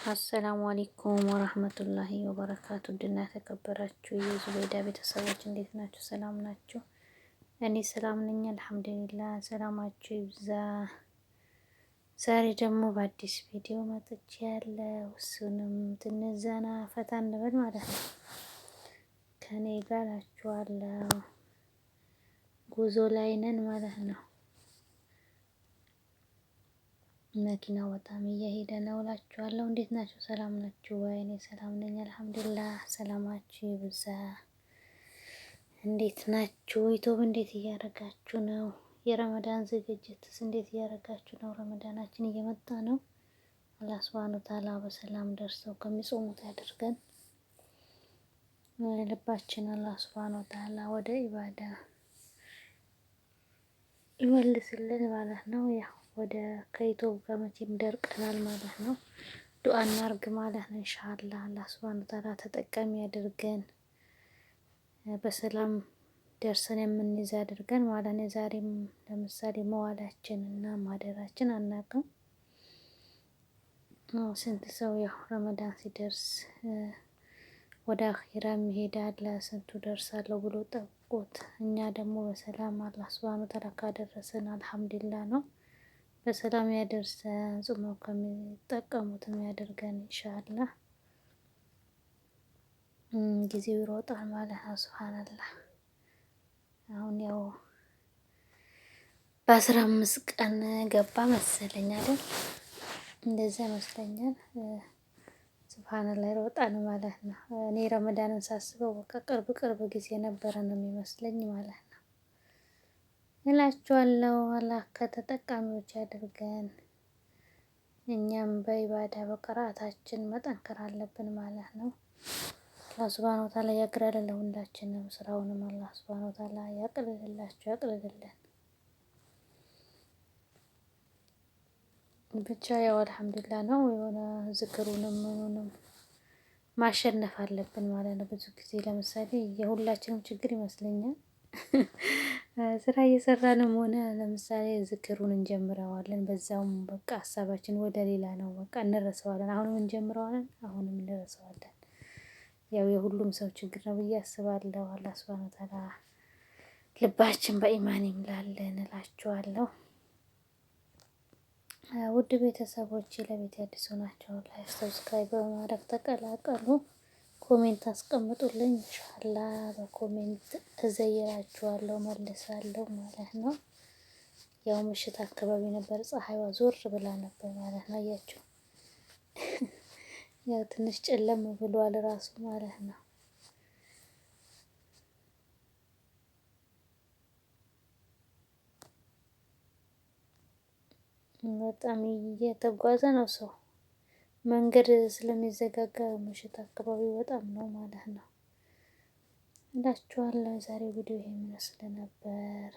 አሰላሙ አለይኩም ወራህመቱላሂ ወበረካቱ። ድና የተከበራችሁ የዙቤዳ ቤተሰቦች እንዴት ናችሁ? ሰላም ናችሁ? እኔ ሰላም ነኝ አልሐምዱሊላህ። ሰላማችሁ ይብዛ። ዛሬ ደግሞ በአዲስ ቪዲዮ መጥቼ ያለው እሱንም ትንሽ ዘና ፈታ እንበል ማለት ነው። ከኔ ጋር እላችኋለሁ። ጉዞ ላይ ነን ማለት ነው። መኪናው በጣም እየሄደ ነው እላችኋለሁ። እንዴት ናችሁ? ሰላም ናችሁ ወይ? እኔ ሰላም ነኝ አልሐምዱሊላህ። ሰላማችሁ ይብዛ። እንዴት ናችሁ? YouTube እንዴት እያደረጋችሁ ነው? የረመዳን ዝግጅትስ እንዴት እያደረጋችሁ ነው? ረመዳናችን እየመጣ ነው። አላህ ሱብሃነሁ ወተዓላ በሰላም ደርሰው ከሚጾሙት ያደርገን። ልባችን አላህ ሱብሃነሁ ወተዓላ ወደ ኢባዳ ይመልስልን ማለት ነው። ያው ወደ ከ YouTube ጋር መቼም ደርቀናል ማለት ነው። ዱአ እናርግ ማለት ነው። ኢንሻአላህ አላህ ሱብሃነሁ ወተዓላ ተጠቃሚ ያድርገን፣ በሰላም ደርሰን የምንይዝ አድርገን ማለት ነው። ዛሬም ለምሳሌ መዋላችን እና ማደራችን አናውቅም። ስንት ሰው ያው ረመዳን ሲደርስ ወደ አኺራ ይሄዳል። ስንቱ ደርሳለሁ ብሎ ጠብቆት፣ እኛ ደግሞ በሰላም አላህ ሱብሃነሁ ወተዓላ ካደረሰን አልሐምዱሊላህ ነው። በሰላም ያደርሰን፣ ጾመው ከሚጠቀሙትም ያደርገን ኢንሻአላህ። ጊዜው ይሮጣል ማለት ነው። ሱብሃንአላህ አሁን ያው በ15 ቀን ገባ መሰለኝ አይደል? እንደዛ ይመስለኛል። ሱብሃንአላህ ይሮጣል ማለት ነው። እኔ ረመዳንን ሳስበው በቃ ቅርብ ቅርብ ጊዜ ነበረ ነው የሚመስለኝ ማለት ነው እላችኋለሁ። አላህ ከተጠቃሚዎች ያድርገን። እኛም በኢባዳ በቅርአታችን መጠንከር አለብን ማለት ነው። አላህ ሱብሃነሁ ወተዓላ ያግራልን ለሁላችንም። ስራውንም አላህ ሱብሃነሁ ወተዓላ ያቅልልላችሁ ያቅልልልን። ብቻ ያው አልሐምዱሊላህ ነው። የሆነ ዝክሩንም ምኑንም ማሸነፍ አለብን ማለት ነው። ብዙ ጊዜ ለምሳሌ የሁላችንም ችግር ይመስለኛል። ስራ እየሰራንም ሆነ ለምሳሌ ዝክሩን እንጀምረዋለን፣ በዛውም በቃ ሀሳባችን ወደ ሌላ ነው፣ በቃ እንረሳዋለን። አሁንም እንጀምረዋለን፣ አሁንም እንረሳዋለን። ያው የሁሉም ሰው ችግር ነው ብዬ አስባለሁ። አላህ ሱብሃነሁ ወተዓላ ልባችን በኢማን ይምላልን እላችኋለሁ። ውድ ቤተሰቦች ለቤት አዲስ ናቸው like፣ subscribe በማድረግ ተቀላቀሉ። Comment አስቀምጡልኝ። ኢንሻአላ በ comment እዘይራችኋለሁ መልሳለሁ ማለት ነው። ያው ምሽት አካባቢ ነበር ፀሐይዋ ዞር ብላ ነበር ማለት ነው። አያችሁ ያው ትንሽ ጨለም ብሏል ራሱ ማለት ነው። በጣም እየተጓዘ ነው ሰው፣ መንገድ ስለሚዘጋጋ ምሽት አካባቢ በጣም ነው ማለት ነው እላችኋለሁ። የዛሬው ቪዲዮ ይሄን ይመስል ነበር።